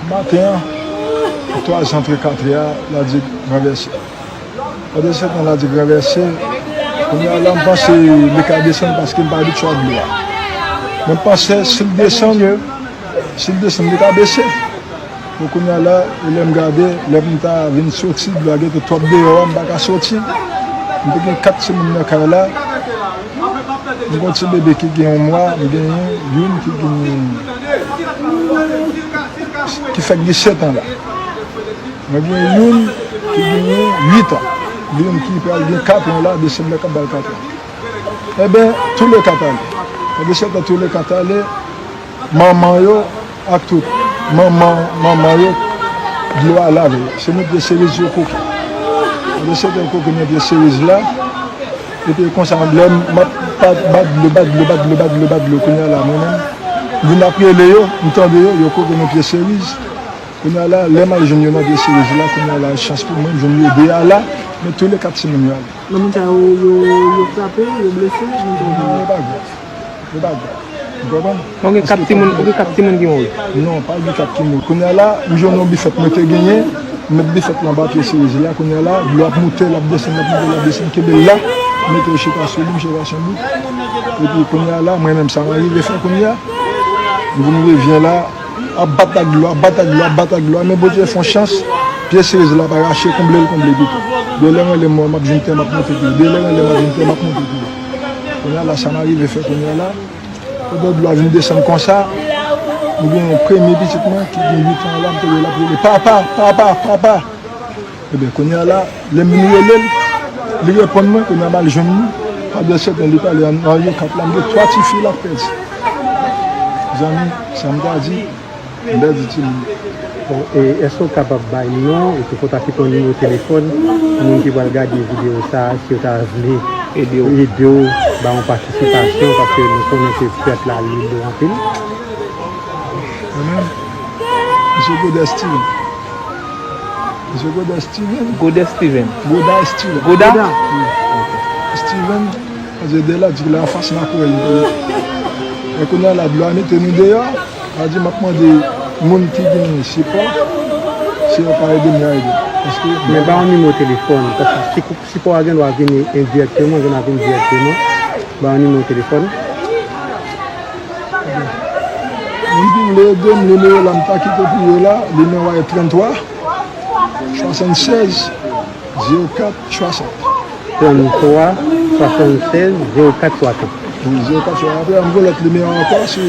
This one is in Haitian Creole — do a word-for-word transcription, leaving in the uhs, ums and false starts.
Maten an, twa zè antre katrè a, Ladig ranvèse. Pandan se tan, Ladig ranvèse. Kounye a la, m panse li ka desann paske m pa abitye ak dlo a. Men m panse si l desann, si l desann, li ka bese. Bon, kounye a la, e lè m gade, lè m ta vin soti, dlo a gentan twòp deyò a, m pa ka soti. M te gen kat timoun nan kay la. M gen yon ti bebe ki gen yon mwa, m gen youn ki gen, ki fèk gen sèt an la. Mwen gen youn ki gen uit an. Gen youn ki pral gen kat an la, desanm nan k ap ba l kat an. Enben, tou le kat ale. Pandan se tan, tou le kat ale, manman yo ak tout manman, manman yo, dlo a lave yo. Se nou pye seriz yo koke. Pandan se tan, yo koke nan pye seriz la. Epi konsa, lè m ap bat, bat dlo, bat dlo, bat dlo, bat dlo, bat dlo, kounye a la, mwen menm, m vin ap rele yo, m tande yo, yo koke nan pye seriz. Kounye a la, lè m al jwenn yo nan pye seriz la, kounye a la, chans pou mwen, m jwenn yo de a la, men tou le kat timoun yo ale. Men moun sa yo, yo, yo frape, yo blese, moun sa yo. Non, yo pa grav. Yo pa grav. Ou konprann? Ou gen kat timoun, ou gen kat timoun ki mouri? Non, pa gen kat ki mouri. Kounye a la, m jwenn yon bifèt mwen te genyen, m met bifèt lan anba pye seriz la. Kounye a la, dlo ap moute, l ap desann, l ap moute, l ap desann, kenbe l la. M mete yon chita sou li, m chita sou bout. Epi kounye a la, mwen menm, sa m arive fè kounye a. M vin revyen la, ap bat ak dlo, ap bat ak dlo, ap bat ak dlo. Men Bondye fè yon chans, pye seriz la pa rache, konble l konble pito. De lè m rele m, m ap jwenn tè, m ap monte pi wo. De lè m rele m, m ap jwenn tè, m ap monte pi wo. Kounye a la, sa m arive fè kounye a la, pandan dlo a vin desann konsa, m gen yon premye pitit mwen ki gen uit an la, m tande l ap rele, "Papa, papa, papa!" Ebyen, kounye a la, lè m vin rele l, li reponn mwen, kounye a m al jwenn li. Pandan se tan, li pale an, an yo kat la, m gen twa tifi l ap pèdi. Zanmi, sa m ta di, m pèdi timoun. Bon, e èske w kapab bay non, epi kontak yon nimewo telefòn, pou moun ki pral gade videyo sa a, si yo ta vle ede w, ede w, ba yon patisipasyon, paske nou konnen ke fèt la li bon anpil. Mwen menm, Misye Godè Steven. Misye Godè Steven. Godè Steven. Goda Steven. Goda? Wi. Steven, paske de la di la anfas makorèl li te ye. E kounye a la, dlo a mete nou deyò. Sa di, m ap mande moun ki gen sipò, si yo ka ede m, yo ede m. Paske men ba yon nimewo telefòn, paske si, sipò a gen dwa vini endirèkteman, gen dwa vini dirèkteman. Ba yon nimewo telefòn. Moun ki vle ede m, nimewo la m ta kite pou yo la, nimewo a se tranntwa, swasannsèz, zewo kat, swasant. Tranntwa, swasannsèz, zewo kat, swasant. Wi, zewo kat, swasant. Apre, m gen lòt nimewo ankò, se